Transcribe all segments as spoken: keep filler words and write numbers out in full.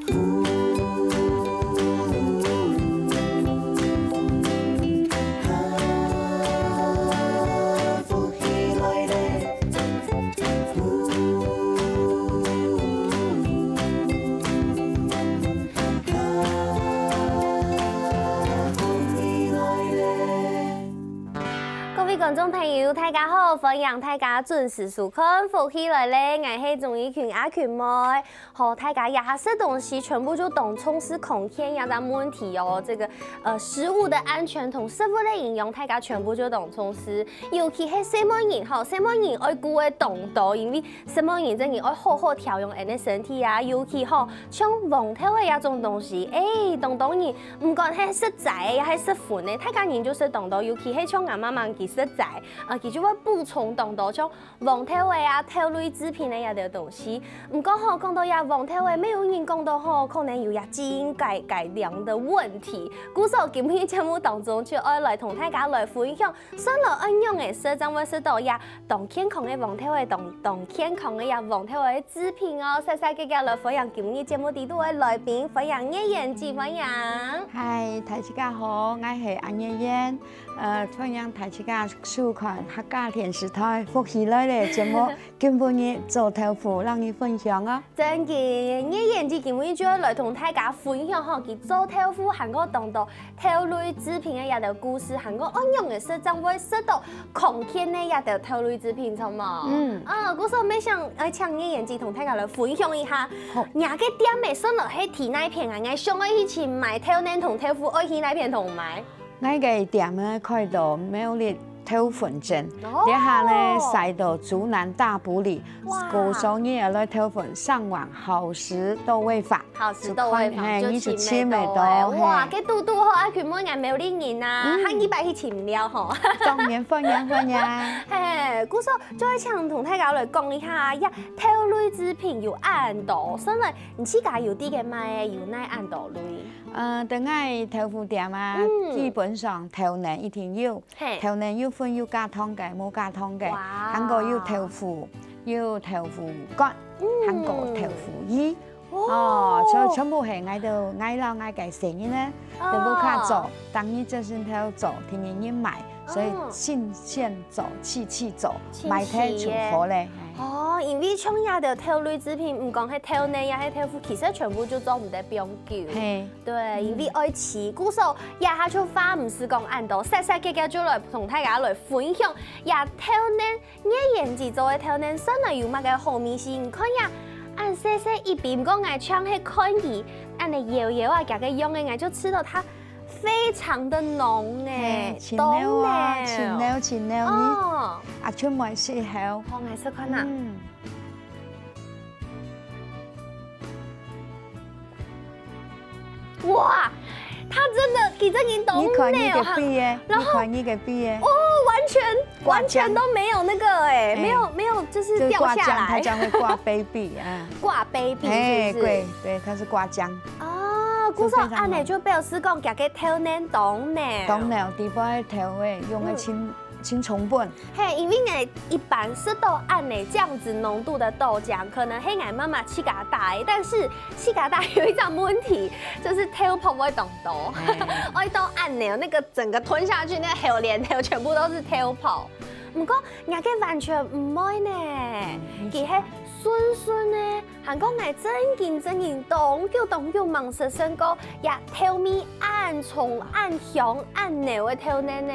各位觀眾朋友，大家好！歡迎大家準時收看《福氣來了》，𠊎係鍾怡群阿群妹。吼，大家這下食東西全部就當重視康健這隻問題哦。這個，呃，食物的安全同食物的營養，大家全部就當重視。尤其係細妹人吼，細妹人愛顧个當多，因為細妹人真个愛好好調養𠊎个身體啊。尤其吼，像黃豆仔這種東西，欸，當多人毋管係食齋个，也係食葷个，大家人就食當多。尤其係像𠊎媽媽佢食齋，啊，佢就會補充當多，像 黃豆仔啊、豆類製品个這兜東西。毋過吼，講到這黃豆仔，乜有人講到吼，可能有這基因改改良的問題。故所今日節目當中就愛來同大家來分享，算來愛仰仔食，正會食到這當健康个黃豆仔，當當健康个這黃豆仔製品哦。煞煞遽遽來歡迎今日節目裡肚个來賓，歡迎月圓姊，歡迎。嗨，大家好，𠊎係阿月圓。 呃，歡迎大家收看客家電視台《福氣來了》節目。今晡日做豆腐，摎你分享哦。真个，月圓姊今晡日就愛來同大家分享吼，佢做豆腐還過當多豆類製品个這兜故事，還過愛仰仔食正會食到康健个這兜豆類製品，著無？嗯。啊，故所乜想愛請月圓姊同大家來分享一下，好。若个店仔算來係在哪片啊？𠊎想愛去尋買豆奶同豆腐，愛去哪片同買？ 𠊎个店呢開到苗栗頭份鎮，哦。這下呢徙到竹南大埔里，哇。故所你愛來頭份上網好食到位法，好食到位法，就看，嘿，就尋得到。你就尋得到，哇，嘿。該堵堵好，啊，佢問𠊎苗栗人啊，嗯。下二擺去尋了吼。當然歡迎，歡迎。嘿，故所就愛請同大家來講一下，呀，豆類製品有恁多，算來你自家有在該賣个，有哪恁多類？ 呃，在𠊎豆腐店啊，嗯。基本上豆奶一定有。嘿。豆奶有分有加糖个、無加糖个，哇。還過有豆腐，有豆腐乾，嗯。還過豆腐乳。哦。哦，所以全部係𠊎兜，𠊎摎𠊎个細人呢，哦。在屋下做，當日正身頭做，天天人買，所以哦。新鮮做，七七做，七七耶。買忒就好咧。哎。哦，因為像這兜豆類製品，毋管係豆奶也係豆腐，其實全部就做毋得放久。嘿。 對，嗯。因為愛試，故所這下就話毋使講恁多，煞煞遽遽就來同大家來分享，這豆奶，月圓姊做个豆奶，算來有麼个好味緒？你看呀，恁細細一杯，毋過𠊎像係看佢，恁仔搖搖啊，佢个樣仔，𠊎就知道佢非常的濃欸，嘿，盡濃啊，當濃。盡濃，盡濃，你，哦。啊，全部係時候。好，𠊎試看啊。嗯。 哇，佢真个，佢真个當濃，你看你个杯欸，然後，你看你个杯欸。哦，完全，掛漿。完全都沒有那個欸，哎。沒有，沒有，就是掉下來。就是掛漿，它這樣會掛杯壁啊。掛杯壁是不是？哎，對，對，它是掛漿。哦，故所恁仔就表示講，佢个豆奶當濃。當濃，底背个豆欸，用个清，嗯。 清重本。嘿，因為𠊎一般食到恁仔這樣子濃度的豆漿，可能係𠊎媽媽自家打个，但是自家打有一種問題，就是豆泡會當多，哎。會到恁仔，那個整個吞下去，那個口連頭全部都是豆泡。毋過，𠊎个完全毋會呢，嗯，佢係順順呢， 還過𠊎真經真經當久當久吂食過，這豆味恁重、恁香、恁濃个豆奶呢。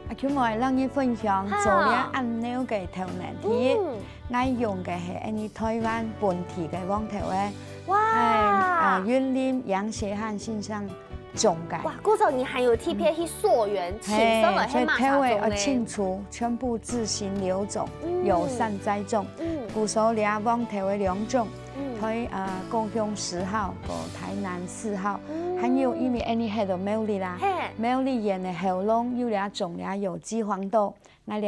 啊，今晡日摎你分享，哈。做這恁濃个豆奶。第一，嗯。𠊎用个係𠊎俚臺灣本地个黃豆仔。哇。哎，啊，雲林楊學漢先生 種个。哇，故所你還有特別去溯源，嗯。尋，嘿，所以係麼儕種个？所以豆仔愛清楚，全部自行留種，嗯。友善栽種。嗯。故所這黃豆仔兩種，嗯。在，呃，高雄十號，和臺南四號，嗯。還有因為𠊎俚歇到苗栗啦，嘿。苗栗縣个後龍有這種這有機黃豆， 𠊎這，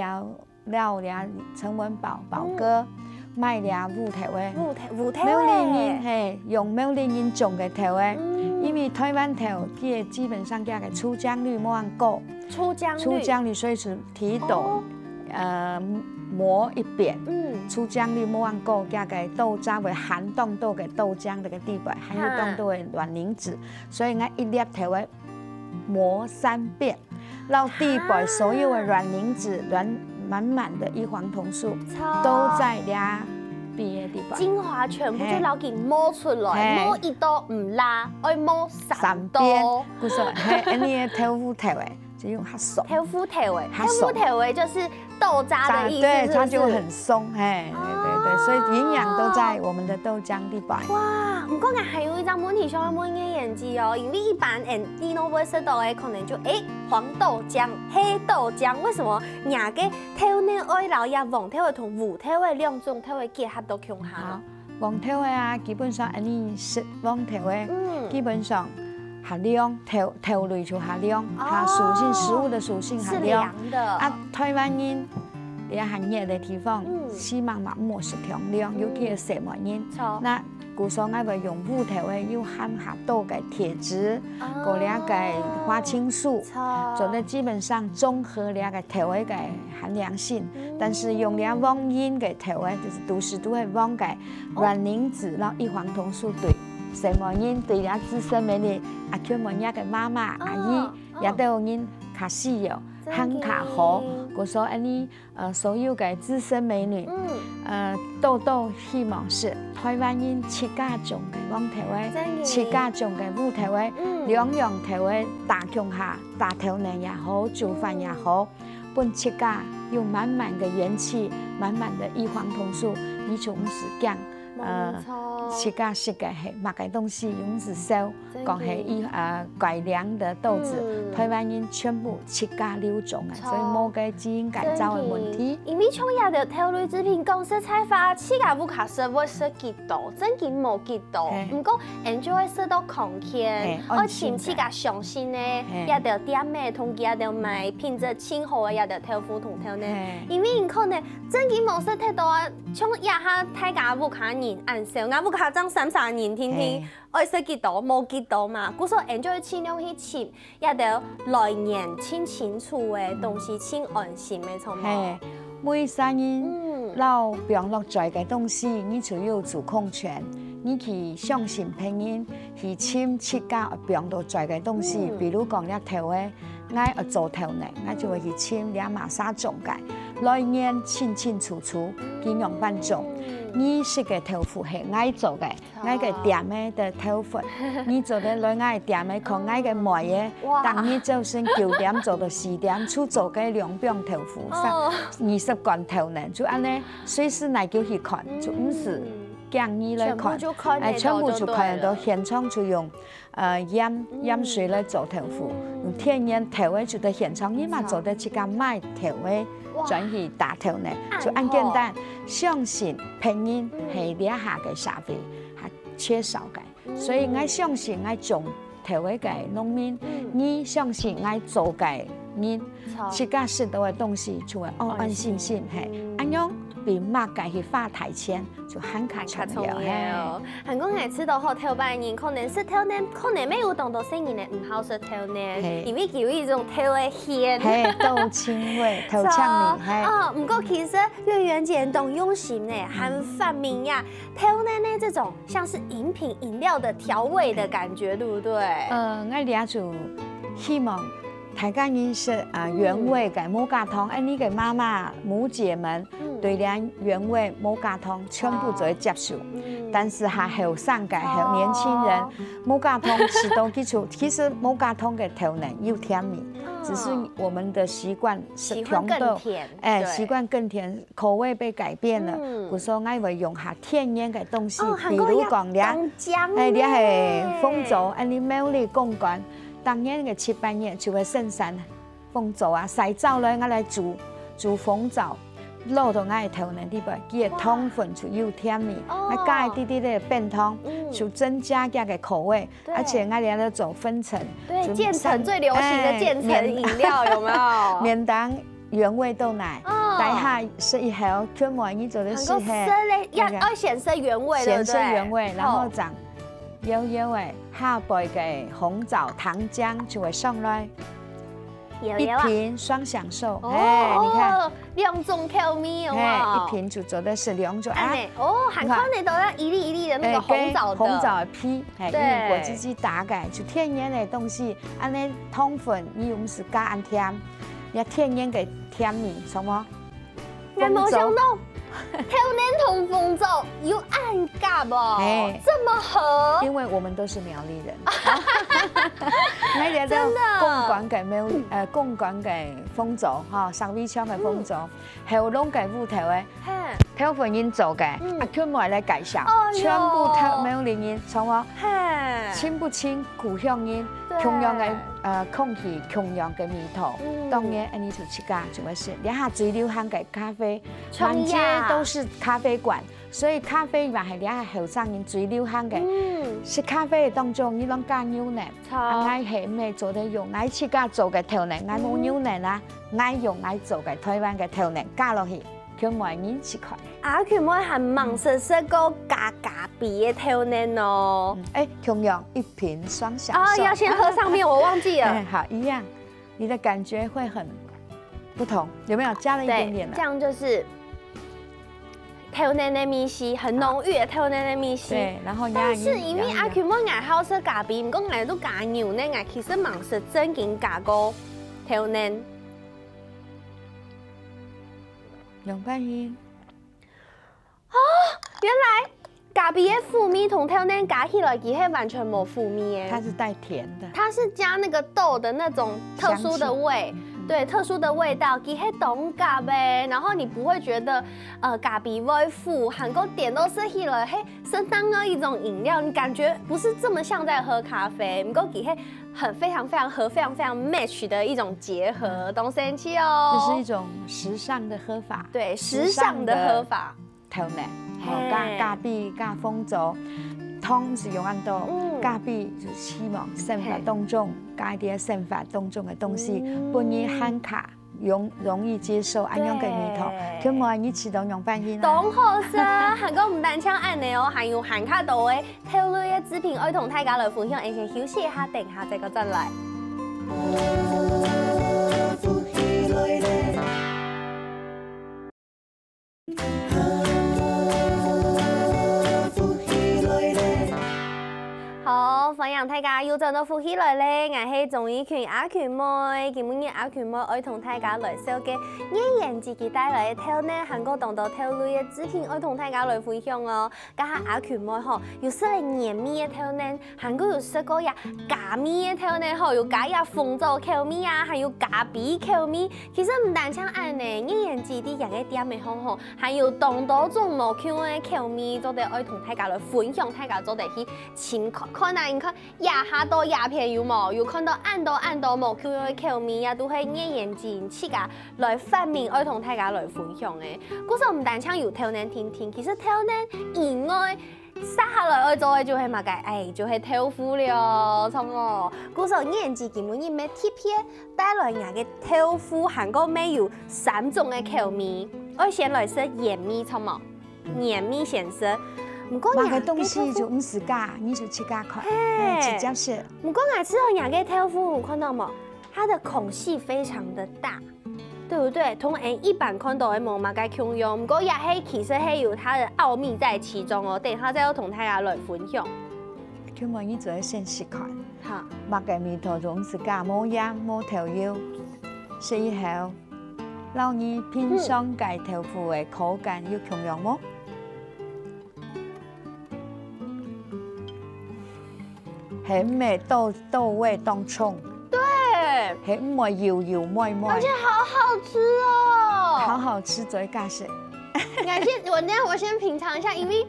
這這陳文寶，寶哥，嗯。賣這烏豆仔。烏豆，烏豆仔。苗栗人，嘿，用苗栗人種个豆仔，嗯。因為臺灣豆，佢个基本上佢个出漿率無恁高。出漿率。出漿率，所以係提豆。哦。呃，磨一遍，嗯，出漿率無恁高，這个豆渣會含當多个豆漿這个地方，還有當多个卵磷脂，所以𠊎一粒頭會磨三遍，讓地板所有的卵磷脂、卵滿滿的異黃酮素都在這邊的地方。精华全部就嘿。摎佢磨出來，嘿。磨一到毋罅，愛磨三遍。故所，嘿，恁呢个豆腐頭誒，就用較鬆。豆腐頭誒，較鬆。豆腐頭誒，就是豆渣的意思，是不是？對，它就很鬆，嘿，對對對，所以營養都在我們的豆漿地板。哇，毋過𠊎還有一隻問題想要問葉燕姐哦，因為一般人你都會食到的，可能就，誒，黃豆漿、黑豆漿，為什麼若个豆奶愛摎這黃豆仔同烏豆仔兩種豆仔結合到共下呢？好，黃豆仔啊，基本上恁呢食黃豆仔，嗯。基本上較涼，豆，豆類就較涼，哦。它屬性，食物的屬性較涼。是涼的。啊，台灣人，這下熱的地方，嗯。希望嘛莫食忒涼，嗯。尤其係細妹人。著。那故所𠊎會用烏豆仔，有含較多个鐵質，哦。過了个花青素，著。做得基本上綜合了个豆仔个含量性。嗯。但是用了黃仁个豆仔，就是都是都係黃个，哦。卵磷脂摎異黃酮素對細妹人對了自身美麗，啊，全部人个媽媽、阿姨，哦。也都有人較需要，真个。還較好。故所恁呢，呃，所有个資深美女，嗯。呃，都都希望係台灣人自家種个黃豆仔，真个。自家種个烏豆仔，嗯。兩樣豆仔打共下，打豆奶也好，煮飯也好，嗯。分自家有滿滿个元氣，滿滿个異黃酮素，你就毋使驚，呃，無錯。自家食个係麼个東西，又毋使愁。 真个。講係一，呃，改良的豆子，嗯。台灣人全部自家留種个，著。所以無个基因改造的問題。真个。因為像這兜豆類製品，講實在話，自家屋下食會食幾多，真个無幾多。嘿。毋過，𠊎就會食到康健，嘿，愛尋自家相信个，嘿。這兜店仔同佢這兜賣品質盡好个這兜豆腐同豆奶。嘿。因為你可能真个無食忒多啊，像這下大家屋下人恁少，𠊎屋下正三儕人定定，嘿。 愛食幾多，無幾多嘛。故所𠊎就會盡量去尋這兜來源盡清楚个東西，盡安心个，著無？嘿，每儕人，嗯。摎放落嘴个東西，你就有主控權。你去相信別人，去尋自家放落嘴个東西，嗯。比如講這豆仔，𠊎愛做豆奶，𠊎就會去尋這麼儕種个，來源清清楚楚，佢仰般種。嗯。你食个豆腐係𠊎做个， 𠊎个店仔个豆粉，你做得來𠊎店仔看𠊎个妹仔，哇。逐日朝晨九點做到四點，就做个兩磅豆腐，哦。二十罐豆奶，就恁呢，隨時哪久去看，就毋使驚你來看，全部就看得到就對了。哎，全部就看得到，現場就用，呃，鹽，嗯。鹽水來做豆腐，嗯。用天然豆仔就在現場，你嘛做得自家買豆仔，哇。轉去打豆奶，啊，就恁簡單。好。相信別人，嗯。係這下个社會， 還缺少个。嗯。所以𠊎相信𠊎種豆仔个農民，嗯。你相信𠊎做个人，著。自家食到个東西就會，哦，安心心，安心，嘿。嗯。恁樣比麼个去花大錢，就還較重要，還較重要。嘿。還講𠊎知道吼，頭擺人可能食豆奶，可能乜有當多細人仔毋好食豆奶，嘿。因為佢有一種豆仔莧。嘿，豆腥味，豆嗆味，嘿。哦，毋過其實月圓姐當用心呢，還發明呀， 豆奶奶這種像是飲品飲料的調味的感覺，對不對？呃，𠊎這就希望大家認識，啊，嗯。原味个無加糖，恁呢个媽媽、母姐們，嗯。對這原味無加糖全部做得接受。嗯。但是還後生个，還有年輕人，哦。無加糖食到基礎，其實無加糖个豆奶有甜味，嗯。只是我們的習慣是喜歡更甜，甜度，哎，對。習慣更甜， 口味被改變了，嗯。故所𠊎會用較天然个東西，哦，比如講這，還講有糖漿哎，這係呢。紅棗，恁呢苗栗貢丸，逐年个七八月就會盛產紅棗啊，曬燥了，𠊎來煮，煮紅棗，落到𠊎个豆奶裡背，佢个糖分就有甜味，哦。𠊎加一滴滴个冰糖，嗯。就增加佢个口味，對。而且𠊎這做粉塵，對，就漸層，最流行的漸層飲料，哎，有沒有？免當 原味豆奶，哦。大家食以後，全部你做得試下。還過食咧，要，那個，要先食原味，對不對？先食原味，然後，好。正搖搖仔，下背个紅棗糖漿就會上來。有有啊。一品双享受，哦，嘿，你看，哦，兩種口味哦。嘿，一品就做得食兩種啊。哎，哦，還看得到那一粒一粒的那個，哎，紅棗的。跟紅棗的皮，嘿，對。因為果汁機打開就天然的東西，恁呢糖分你又毋使加恁甜，也天然个甜味，什麼？ 𠊎無想到豆奶同紅棗有恁合哦，嘿。這麼合。因為我們都是苗栗人。那个真的。貢丸个苗，呃，貢丸个紅棗，哈，上尾腔个紅棗，嗯。喉嚨个烏豆个，嘿。豆腐人做个，嗯。啊，全部來介紹，哦喲。全部豆苗栗人，從哦，嘿。親不親，故鄉人，對。共樣个，呃，空氣，共樣个味道。嗯。當然，恁呢就自家就會食。這下最流行个咖啡， 滿街都是咖啡館，所以咖啡嘛係這下後生人最流行个。嗯。食咖啡个當中，你摎加牛奶，著。啊，𠊎係毋係做得用？𠊎自家做个豆奶，𠊎無牛奶啊，𠊎用𠊎做个台灣个豆奶加落去，全部人試看。啊，全部還吂食食過加咖啡个豆奶哦。嗯，哎，共樣一品雙享受。啊，要先喝上面，我忘記了。哎，好，一樣。 你的感覺會很不同，有沒有？加了一點點的。對，這樣就是豆奶个味緒，很濃郁的豆奶个味緒。對，然後壓抑，但是因為壓抑啊。阿Q妹𠊎好食咖啡，毋過𠊎都加牛奶，𠊎其實吂食正經加過豆奶。用飯去。 哦，原來咖啡个苦味同豆奶加起來，佢係完全無苦味个。它是帶甜的。它是加那個豆的那種特殊的味，香氣。嗯。對，特殊的味道，佢係當合个。然後你不會覺得，呃，咖啡會苦，還過甜到食起來，嘿，是另外一種飲料，你感覺不是這麼像在喝咖啡，毋過佢係很非常非常合、非常非常match的一種結合，當神奇哦。這是一種時尚的喝法。對，時尚的喝法。 時尚的豆奶，吼，嘿。加咖啡、加紅棗，糖毋使用恁多，嗯。咖啡就希望生活當中，嘿。加一點生活當中个東西，嗯。分你還較容，容易接受恁樣个味道。對。全部你試著仰般形啊？當好食啊！還過毋單淨恁呢哦，還有還較多个豆類个製品愛同大家來分享，𫣆先休息一下，等下再過轉來。 好，歡迎大家又轉到福氣來了，𠊎係鍾意群阿群妹。今晡日阿群妹愛同大家來紹介月圓姊佢帶來个豆奶，還過當多豆類个製品愛同大家來分享哦。 該下阿群妹吼，有食了原味个豆奶，還過有食過呀加味个豆奶吼，有加呀紅棗口味啊，還有咖啡口味。其實毋單淨恁呢，月圓姊在佢个店个項吼，還有當多種無共个口味，做得愛同大家來分享，大家做得去尋看看啊！你看，這下到這片有無？有看到恁多恁多無共个口味，也都係月圓姊自家來發明，愛同大家來分享个。故所毋單淨有豆奶定定，其實豆奶以外， 接下來愛做个就係麼个？哎，就係豆腐了，著哦。故所月圓姊今晡日乜特別帶來𠊎个豆腐，還過乜有三種个口味。愛先來食原味，著無？原味先食。毋過𠊎个東西就毋使加，你就自家看，嘿。哎，直接食。毋過𠊎試著𠊎个豆腐，看著無？它的孔隙非常的大。 對不對？同𫣆一般看到个無麼个共樣，毋過也係其實係有它的奧秘在其中哦。等一下再要同大家來分享。今晡日做得先試看，好。麼个味道總係加無鹽、無豆油，食以後，摎你平常个豆腐个口感有共樣無？ 係毋係豆，豆味當重？對。係毋係油油妹妹？而且好好吃哦。好好吃，做得加食。𠊎先，我等下我先品嚐一下，因為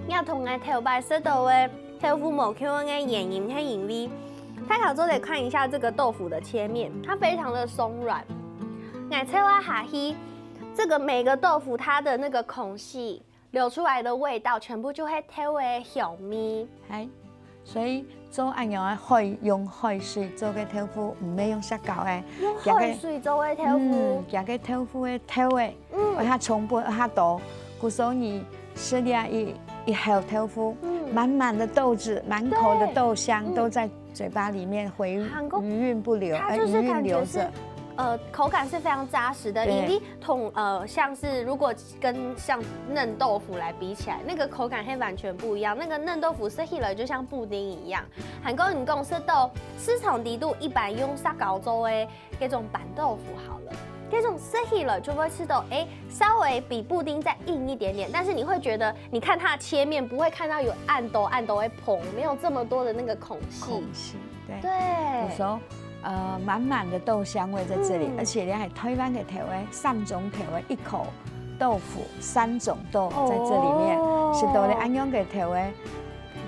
𠊎同𠊎頭擺食到个豆腐無共樣个原因，係因為大家做得看一下這個豆腐的切面，它非常的鬆軟。𠊎切啊下去，這個每個豆腐它的那個孔隙 流出來的味道全部就係豆个香味。係，所以做恁樣个海，用海水做个豆腐，毋係用石膏个。用海水做个豆腐。嗯，這个豆腐个豆个，嗯。愛較充分，愛較多。故所你食了一，一口豆腐，嗯。滿滿的豆子，滿口的豆香，對。都在嘴巴里面回韩国余韵不留，它就是呃余韵留感觉是着。呃口感是非常扎实的，对因为同呃像是如果跟像嫩豆腐来比起来，那个口感会完全不一样。那个嫩豆腐吃起来就像布丁一样。韩国人讲是到市场底肚一般用砂锅做的那种板豆腐好了。这种吃起来就会吃到，哎，稍微比布丁再硬一点点，但是你会觉得，你看它的切面不会看到有恁多恁多的縫，没有这么多的那个孔隙。孔隙，对。对，我说，呃，满满的豆香味在这里，嗯而且你还台湾的调味，三种调味，一口豆腐，三种豆在这里面，哦是到底安样个调味，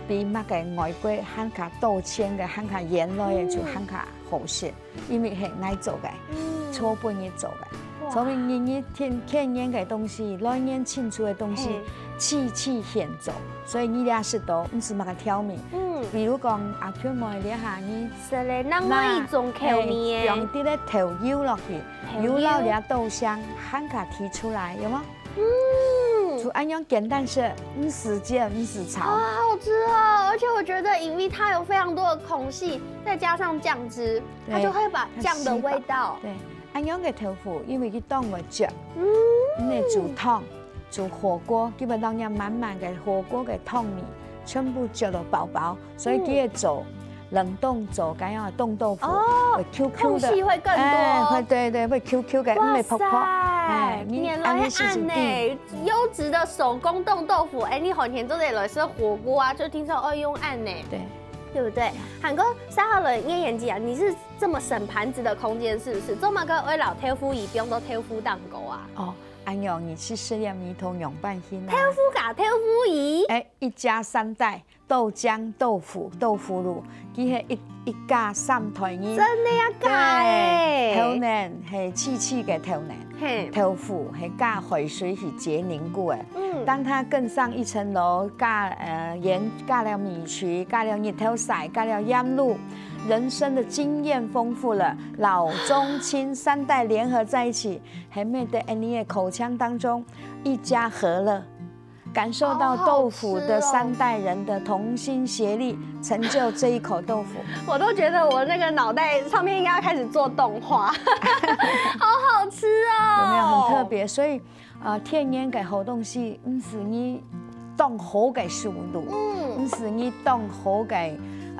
比那个外国还加多钱个，还加盐类的就还加好食，因为很耐做个，嗯错本日做个。哇所以你你天天然个东西，来源清楚个东西嘿，次次现做，所以你也是都毋是那个调味。嗯，比如讲阿 Q 妹这下你是嘞，那我一种口味耶，放滴个豆油落去，豆油油落了豆香，还加提出来，有吗？嗯，就安样简单是，毋使煎，毋使炒。好好吃哦！而且我觉得，因为它有非常多的孔隙，再加上酱汁，它对就会把酱的味道，对，安样个豆腐，因为佢当个汁，嗯，你煮汤、煮火锅，基本上要满满个火锅个汤米，全部汁到饱饱，所以佢个做冷冻做，该样冻豆腐，哦会 Q 空 Q 的，隙会更多。哎，会对对会 Q Q 个，毋哇会泡泡，塞哎，，你原来安尼试试按呢看，优质的手工冻豆腐，哎，你好像做得来吃火锅啊，就听说哦用按呢，对。对不对？韩国沙拉人叶眼睛啊，你是这么省盘子的空间是不是？做么个会老豆腐皮用到豆腐蛋糕啊？哦，安样你去试验米桶用半斤啊。豆腐加豆腐皮，哎，一家三代豆浆、豆腐、豆腐乳，佢系一一家三代人。真的要改哎，豆奶系细细个豆奶，嘿，豆腐系加海水去结凝固个。嗯，当它更上一层楼，加呃盐，加了米曲，加了日头晒，加了盐露，人生的经验丰富了，老中青三代联合在一起，还没得你的口腔当中一家和乐。感受到豆腐的三代人的同心协力，成就这一口豆腐。我都觉得我那个脑袋上面应该要开始做动画，好好吃哦，有没有很特别？所以，呃，天然个好东西，毋使你当好个食物，嗯，毋使你当好个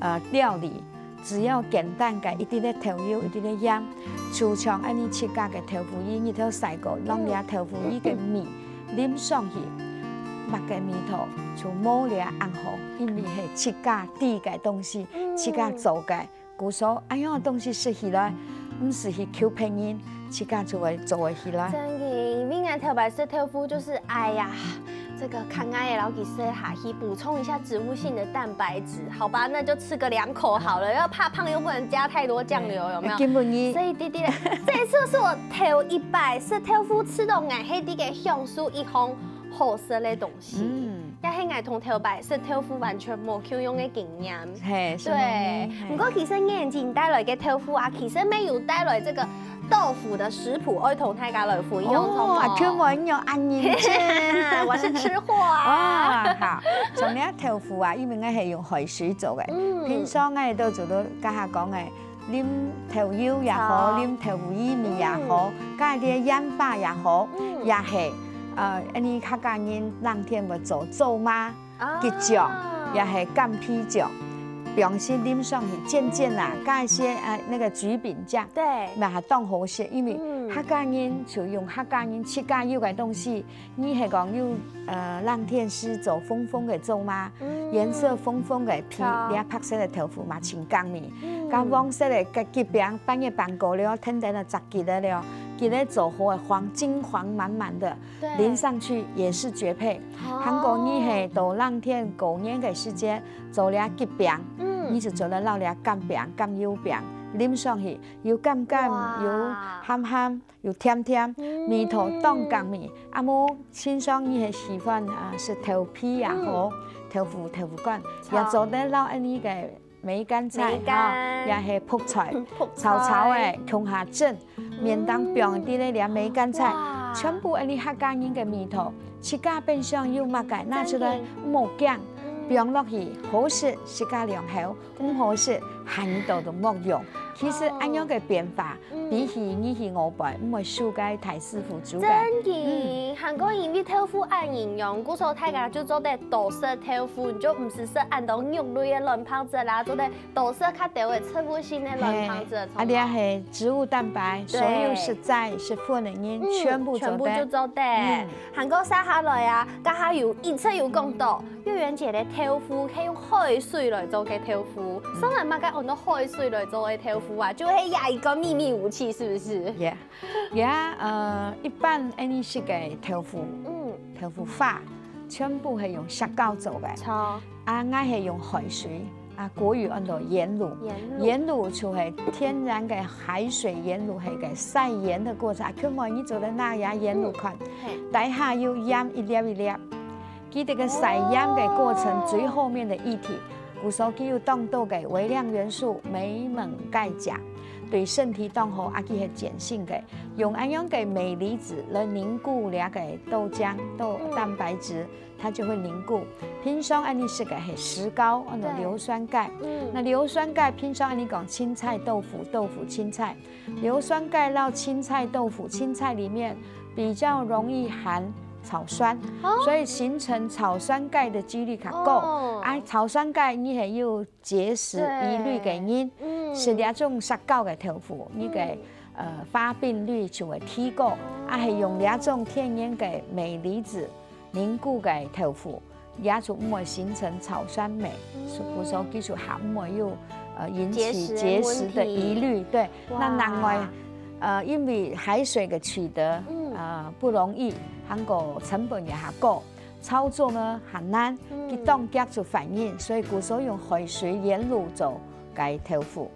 呃料理，只要简单个一滴个豆油，一滴个盐，就像安尼自家个豆腐乳，日头晒过，让你豆腐乳个味淋上去，抹个味道就无了恁好，因为系自家滴个东西，自家做个。故所，哎呀，东西食起来，毋使去求别人，自家就会做会起来。真的，因为俺头擺食豆腐就是，哎呀，这个看俺也老几岁哈，去补充一下植物性的蛋白质，好吧，那就吃个两口好了，要怕胖又不能加太多酱油，有没有？根本你所以弟弟嘞，这一次是我头一擺食豆腐，吃到俺黑弟个香酥一红好食的东西。嗯，也是俺同头擺食豆腐完全无共样的经验。嘿，是对吗，不过其实眼睛带来个豆腐啊，其实没有带来这个豆腐的食谱，我同大家来分享哦，啊，全部有安认真。我是吃货啊。啊，好，像你豆腐啊，因为我系用海水做个，嗯平常我都做到刚刚讲个，淋豆油也好，好淋豆腐乳也好，加点盐巴也好，嗯也系，呃，你客家人冷天会做做吗？啊桔醬，也系柑皮醬，放心淋上去煎煎啊，加一些呃那个桔饼酱。对，那还当好食，因为嗯客家人就用客家人自家有个东西，你系讲有呃冷天师做红红个做吗？嗯颜色红红个皮，好你白色个豆腐嘛，清干面，嗯跟黄色个个桔饼，半夜半过了，天天的摘起来了，给它做好个黄金黄满满的，对淋上去也是绝配。哦韩国你系到冷天过年个时节做了桔饼，嗯你就做了烙了柑饼、柑油饼，淋上去又甘甘哇又咸咸又甜甜，嗯味道当甘味。啊，无清爽你系喜欢啊食豆皮也好，豆腐豆腐干，好也做得烙恁呢个梅干菜梅干哈，也系覆菜，覆炒炒菜个，共下蒸，面当放啲咧连梅干菜哇，全部恁呢客家人个味道，自家冰箱有么个拿出来真的莫讲。嗯用落去，好食自家量好，毋好食，還都都莫用。其實恁樣个變化，比起你去外背，毋會輸該大師傅煮个。真个，還過因為豆腐恁營養，故所大家就做得多食豆腐，你就毋使食恁多肉類个卵白質啦，做得多食較多个植物性个卵白質。啊，這係植物蛋白，所有食齋食葷个人全部做得。全部就做得。還過接下來啊，剛剛有一直有講到，月圓姐个豆腐係用海水來做个豆腐，上來嘛該用到海水來做个豆腐啊，就係也一個秘密武器，是不是？ Yeah，yeah，呃，一般恁樣食个豆腐，嗯，豆腐花，全部係用石膏做个。錯，啊，𠊎係用海水，啊，國語安到鹽滷。鹽滷鹽滷就係天然个海水鹽滷，係个曬鹽个過程。啊，今晡日做得拿這鹽滷看，嘿，底下有鹽一粒一粒。記得个曬鹽个過程最後面个液體，故所佢有當多个微量元素鎂、錳、鈣、鉀，對身體當好，啊，佢係鹼性个。用恁樣个鎂離子來凝固這个豆漿、豆嗯蛋白質，它就會凝固。平常恁樣食个係石膏，安到對硫酸鈣。嗯那硫酸鈣平常恁樣講青菜豆腐、豆腐青菜，硫酸鈣到青菜豆腐，青菜裡面比較容易含草酸，哦所以形成草酸鈣的機率較高。哦啊，草酸鈣你係有結石對疑慮个人，嗯食這種石膏个豆腐，你个呃發病率就會提高。啊，係用這種天然个鎂離子凝固个豆腐，也就毋會形成草酸鎂，所以說佢就還毋會有呃引起結石的結石的疑慮。對，那另外呃因為海水个取得呃不容易，還過成本也較高，操作呢還難，佢當遽就反應，所以故所用海水鹽滷做个豆腐。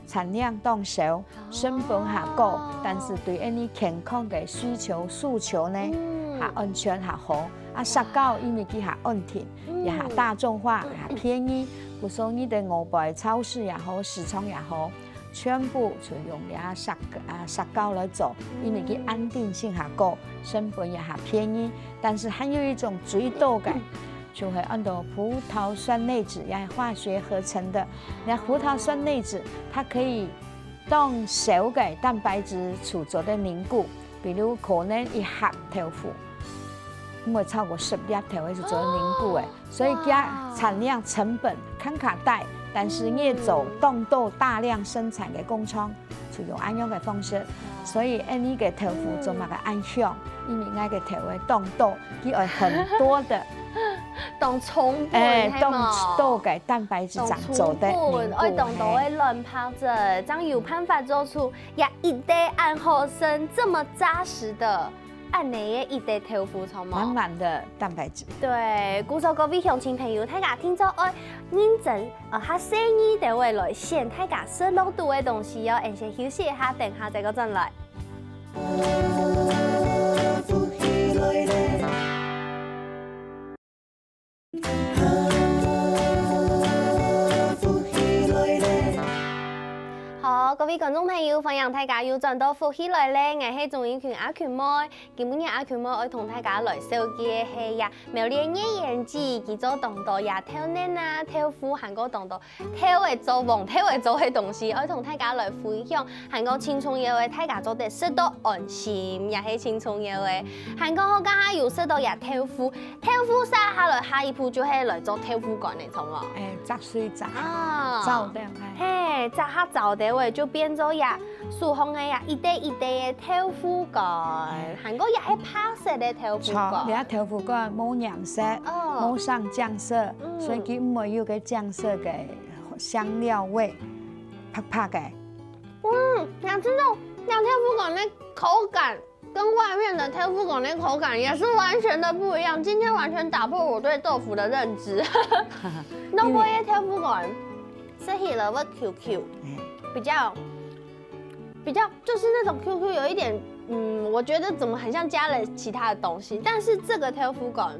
產量當少，成本較高，但是對恁樣健康个需求訴求呢，較安全較好。啊，石膏因為佢較安定，也較大眾化，也較便宜，故所你在外背超市也好，市場也好，全部就用這石啊石膏來做，因為佢安定性較高，成本也較便宜。但是還有一種最多个，就係安到葡萄酸類酯，也係化學合成的。那葡萄酸類酯，它可以當少个蛋白質就做得凝固，比如可能一盒豆腐，毋會超過十粒豆腐就做得凝固个。所以佢產量成本看較低，但是你做當多大量生產个工廠，就用恁樣个方式。所以恁樣个豆腐做麼个恁香？因為𠊎个豆腐當多，佢愛很多的當充分，哎，係無當多个蛋白質正做得凝固。愛當多个卵白質，正有辦法做出也一垤恁好食、這麼扎實的恁樣个一垤豆腐，著無？滿滿的蛋白質。對，故所各位鄉親朋友，大家定著愛認真，呃，較細膩兜仔來選大家食落肚个東西哦。𫣆先休息一下，等下再過轉來。 好，各位觀眾朋友，歡迎大家又轉到福氣來了，𠊎係鍾英群阿群妹。今晡日阿群妹愛同大家來紹介个係呀，苗栗个月圓姊，佢做當多呀豆奶啊、豆腐，還過當多豆仔做、黃豆仔做个東西，愛同大家來分享。還過盡重要个，大家做得食到安心，也係盡重要个。還過好，剛剛有食到呀豆腐， 豆腐食下來，下一步就係來做豆腐乾个，著無？哎，炸水炸啊燥掉，哎。嘿，炸下燥掉个就變做呀，手項个呀，一垤一垤个豆腐乾，還過也係白色个豆腐著，乾。這豆腐乾無染色，哦無上醬色，嗯所以佢毋會有个醬色个香料味，白白个。嗯，想知道這豆腐乾个口感跟外面的豆腐乾的口感也是完全的不一樣。今天完全打破我對豆腐的認知。外背个豆腐乾食起來會Q Q，哎，比較比較就是那種Q Q，有一點，嗯，我覺得怎麼很像加了其他的東西，但是這個豆腐乾，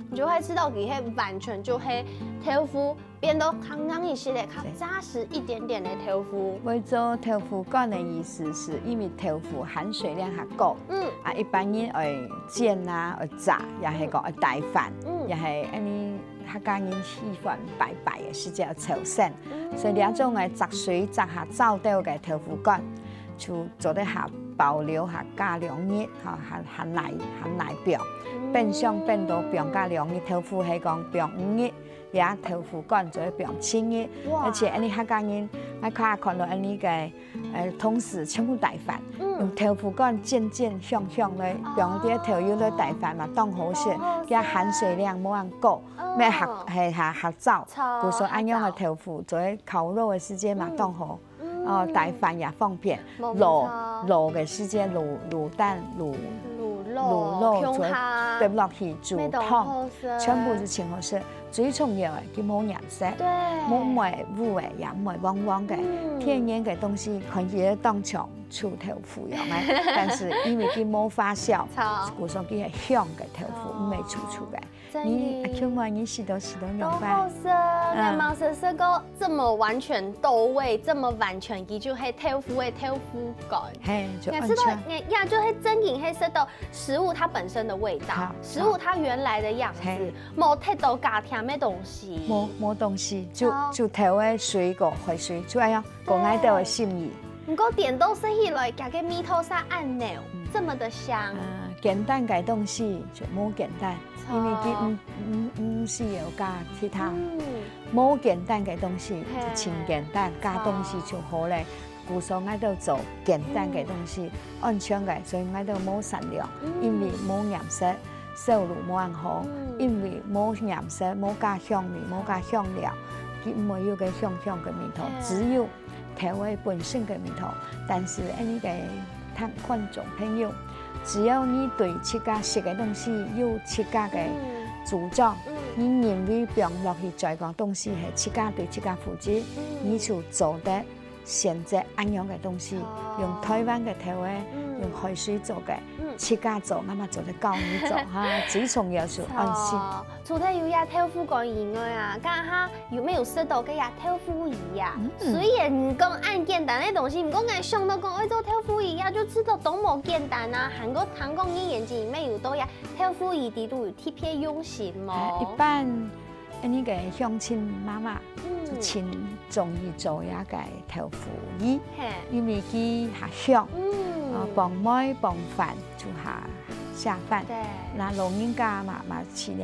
你就會吃到底係完全就係豆腐變到較硬一些个，較扎實一點點的豆腐。會做豆腐乾个意思係因為豆腐含水量較高，嗯啊，一般人愛煎啊、愛炸，也係講愛帶飯，嗯也係恁樣客家人喜歡拜拜个時節朝聖，所以這種个摘水摘下燥掉个豆腐乾，就做得下保留下加兩日，哈，下下耐下耐放，冰箱冰到放加兩日，豆腐係講放五日，這豆腐乾就會放七日，而且恁呢客家人，𠊎看看到恁呢个。 呃，同時全部帶飯，用豆腐乾煎煎香香个，放兜豆油來帶飯嘛，當好食，佢含水量無恁高，乜下係下下燥，故所恁樣个豆腐做烤肉个時節嘛當好，哦，帶飯也方便，滷滷个時節滷滷蛋滷滷肉做得落去煮湯，全部係盡好食。 最重要个，佢無黏色，對，無會烏个，也毋會黃黃个，天然个東西看起來當像臭豆腐樣个，但是因為佢無發酵，故所佢係香个豆腐，毋係臭臭个。你阿舅媽，你食到食到仰般？當好食，𠊎無食食過這麼完全到位，這麼完全，佢就係豆腐个豆腐乾。係，就也食到，也就係正經係食到食物它本身的味道，食物它原來的樣子。 無忒多加添个東西。無無東西，就就豆仔、水果、海水，就恁樣，講𠊎兜个心意。毋過顛倒食起來，佢个味道煞恁濃，這麼的香。啊，簡單个東西就無簡單，因為佢毋毋毋需要加其他。無簡單个東西就盡簡單，加東西就好咧。 故所𠊎兜做簡單个東西，安全个，所以𠊎兜無散量，因為無染色，燒爐無恁好，因為無染色，無加香味，無加香料，佢毋會有个香香个味道，只有豆仔本身个味道。但是恁呢个，看觀眾朋友，只要你對自家食个東西有自家个主張，你認為放落去再講東西係自家對自家負責，你就做得 選擇恁樣个東西，用台灣个豆仔，用海水做个，自家做，媽媽做得教你做哈，最重要係安心。除了有這豆腐乾以外啊，剛剛有沒有食到个這豆腐乳啊？雖然講恁簡單个東西，毋過𠊎想到講愛做豆腐乳啊，就知道當無簡單啊。還過聽講你眼睛裡面有到這豆腐乳裡肚有特別用心哦。一般 恁呢个鄉親媽媽就盡中意做這个豆腐乳，因為佢較香，啊，傍糜傍飯就較下飯。那老人家嘛嘛食這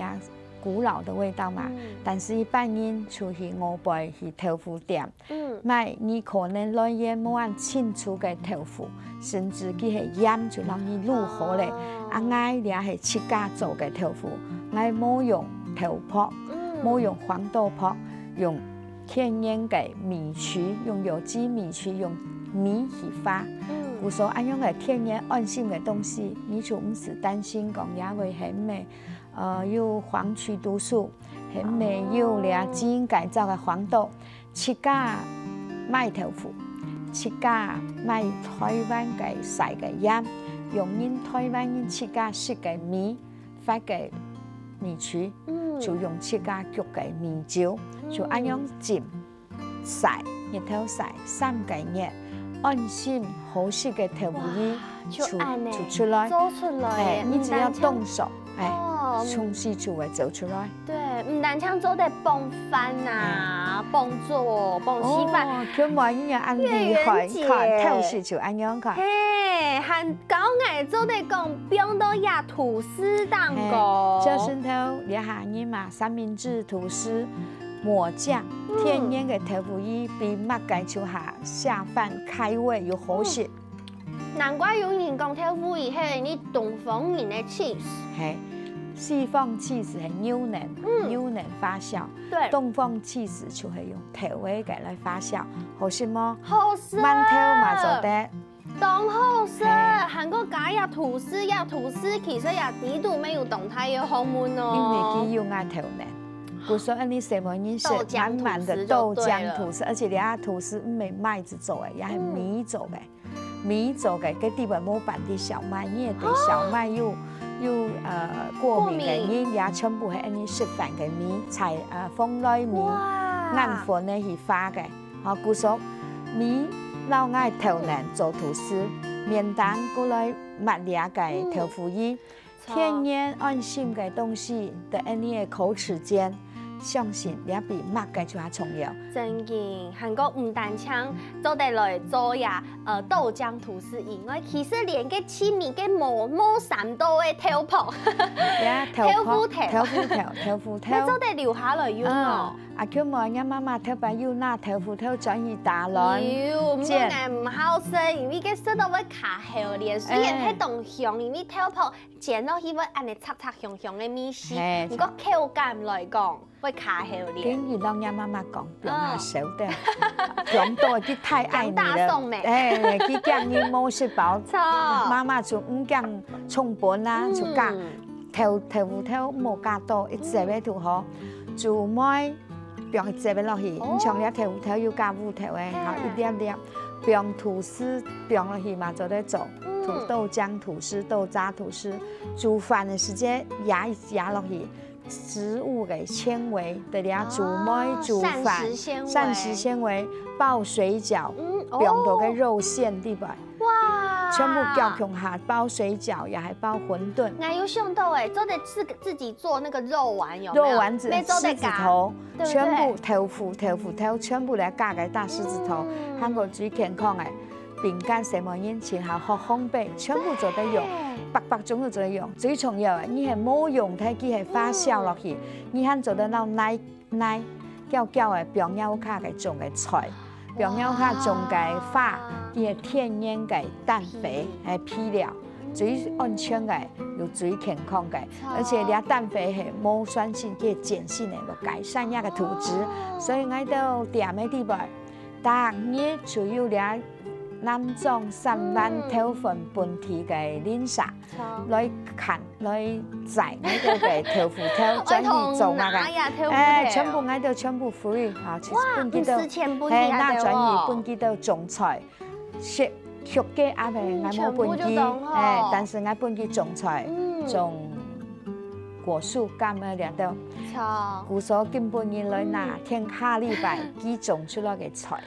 古老个味道嘛，但是一般人就去外背去豆腐店， 買，你可能來源無恁清楚个豆腐，甚至佢係鹽就摎你滷好咧。啊，𠊎這係自家做个豆腐，𠊎無用豆粕，無用黃豆粕，用天然个米曲，用有機米曲，用米去發。故所恁樣个天然安心个東西，你就毋使擔心講這會係毋係，呃，有黃曲毒素，係毋係有這基因改造个黃豆。 自家買豆腐，自家買台灣个曬个鹽，用人台灣人自家食个米，發个米曲，就用自家焗个米酒，就恁樣浸，曬，日頭曬三個月，安心好食个豆腐乳就就恁呢就出來。做出來，哎，你只要動手，哎，哦，東西就會做出來。 對，毋單淨做得傍飯啊，傍粥、傍稀飯，哦，全部一樣恁厲害，月圓姐。看，透視就恁樣看。嘿，還教𠊎做得講，放到這吐司當中。嘿，就係頭這下人嘛，三明治、吐司、抹醬，嗯。天然个豆腐乳比麼个就下下飯開胃又好食。嗯。 難怪有人講豆腐乳係你東方人个cheese。嘿，西方cheese係牛奶，嗯。牛奶發酵。對。東方cheese就係用豆仔个來發酵，好食無？好食。饅頭嘛做得。當好食，嘿。還過加這吐司，這吐司其實這裡肚乜有當大个學問哦。因為佢有𠊎豆奶，故所恁呢細妹人食豆漿滿滿个豆漿吐司，吐司就對了。而且這吐司毋係麥子做个，也係米做个。嗯。 米做个，該地方無辦得小麥，你也對小麥有，有，呃，過敏个人，過敏。也全部係恁呢食飯个米，菜，呃，紅來米，哇。硬粉个去發个。好，故所米摎𠊎豆奶做吐司，麵當過來抹這个豆腐乳。嗯。 天然安心个東西，在恁呢个口齒間，相信這比麼个就較重要。真个，還過毋單淨做得來做呀，呃，豆漿吐司以外，其實連个七米个毛毛三多个豆腐，呀，豆腐頭，豆腐頭，豆腐頭，你做得留下來用哦。啊，啊，舅母，若媽媽頭擺有拿豆腐頭轉去打卵，有，毋過煎。𠊎毋好食，因為个食到會卡喉嗹。雖然係當香，因為豆腐煎落去會恁呢脆脆香香个味緒，嘿，毋過口感來講， 會卡喉嗹。跟你老娘媽媽講，不要拿手的，講到佢太愛你了，強打爽咩？哎，佢驚你無食飽，著。媽媽就毋驚重本啊，就加豆豆腐頭無加多，一隻个就好，煮糜放一隻个落去，哦。你像這豆腐頭有加烏豆个，嘿。好一粒粒，放吐司放落去嘛，做得做，嗯。土豆漿吐司、豆渣吐司，煮飯个時節壓一壓落去。 植物个纖維，對了，煮糜、哦，煮飯，膳食纖維。膳食纖維，包水餃，嗯，哦。放到个肉餡裡背，哇。全部攪共下，包水餃也還包餛飩。𠊎有想到欸，做得自，自己做那個肉丸，有沒有？肉丸子、沒做得加，獅子頭，對不對？全部豆腐、豆腐頭，全部來加个大獅子頭，嗯。還過最健康个。 餅乾、細妹人盡好學烘焙，全部做得用，嘿。百百種都做得用。最重要个，你係無用忒佢係發酵落去，嗯。你還做得拿泥泥攪攪个放屋下个種个菜，放屋下種个花，哇。佢係天然个蛋白，皮。係肥料，最安全个，又最健康个，著。而且這蛋白係無酸性，佢係鹼性个，有改善這个體質，哦。所以𠊎兜店个地方， 逐日就有這南庄三灣，嗯。豆粉本地个鄰舍，著。來看，來摘𠊎兜个豆腐頭，轉去做麼个？愛同拿呀，豆腐頭。哎，全部𠊎兜全部free啊，就哇，分佢兜，毋使錢分佢啊，嘿，拿轉去分佢兜種菜，食，畜雞鴨个，嗯，𠊎無分佢，全部就種好。哎，但是𠊎分佢種菜，嗯。種果樹、柑个這兜。著。故所今晡日來拿，嗯。聽下禮拜佢種出來个菜。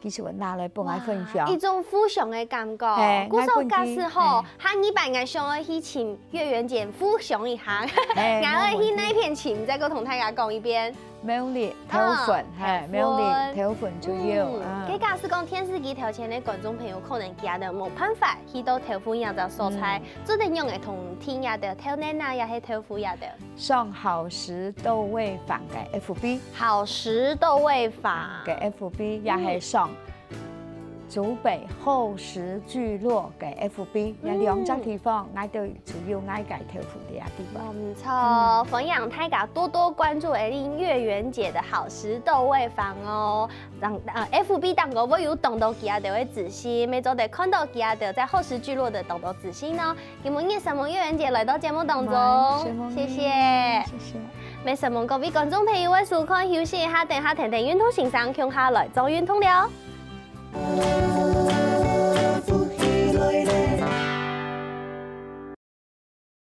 佢就會拿來分𠊎分享。哇，一種互相个感覺。嘿，故所假使吼，𠊎分佢，嘿。下禮拜𠊎想愛去尋月圓姐互相一下，嘿，𠊎愛去哪片尋，再過同大家講一遍。苗栗豆粉，啊，嘿，苗栗豆粉。豆粉就有，嗯，啊。該假使講電視機頭前个觀眾朋友，可能佢兜無辦法去到豆腐乳這所在，嗯。做得仰仔同聽這兜豆奶啊，也係豆腐這兜？ 上好食豆味坊个FB。好食豆味坊。个FB，也係上竹北厚食聚落个FB，這兩隻地方，𠊎兜就有𠊎个豆腐个地方。嗯，毋錯，歡迎大家多多關注𠊎兜月圓姐的好食豆味坊哦。讓，呃，FB當中會有當多佢兜个資訊，乜做得看到佢兜在厚食聚落个當多資訊哦。 今晡日承蒙月圓姐來到節目當中，承蒙你，謝謝。謝謝。乜承蒙各位觀眾朋友个收看，休息一下，等下跈等運動先生共下來做運動了。